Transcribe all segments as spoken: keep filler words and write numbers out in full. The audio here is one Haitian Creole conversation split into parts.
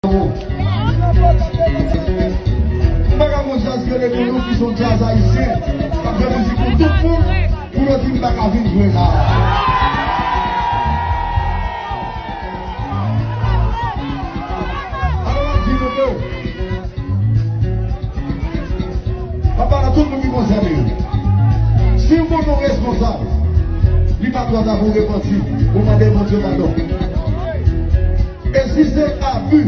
M pa ka gon djaz rele Goulouk ki se yon djaz ayisyen k ap fè mizik pou tout moun, pou yo di m pa ka vin jwe la. Alò, m ap di nou ke m ap pale a tout moun ki konsène yo. Si w konn yon responsab, li pa dwa ta pou repanti, pou mande Bondye padon. E si se abi,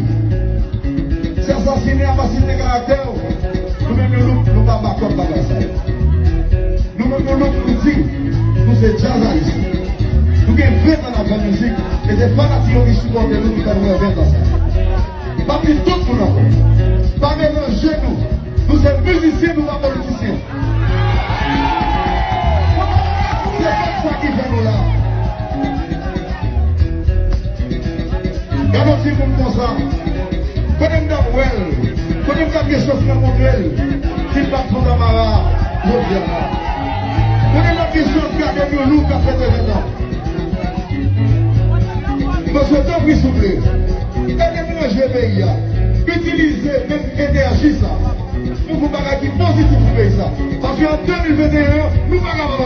se asasinen, asasinen karaktè w, nou menm Goulouk, nou pa bakòp bagay sa yo. Nou menm Goulouk, nou di, nou se djaz ayisyen. Nou gen ven tan n ap fè mizik, e se fanatik yo ki sipòte nou ki fè nou wè ven tan sa. M ap di tout moun ankò, pa melanje nou. Nou se mizisyen, nou pa politisyen. Se pèp sa ki fè nou la. Gade yon timoun konsa. Kote m t ap wè l? Kote m t ap gen chans rankontre l? Si l pa t Fontamara jodi a la. Kote m t ap gen chans gade Goulouk k ap fete ven tan? Mesye, tanpri, souple, ede nou ranje peyi a. Itilize menm enèji sa pou fè yon bagay ki pozitif pou peyi sa. Paske an de mil venteyen an, nou pa kapab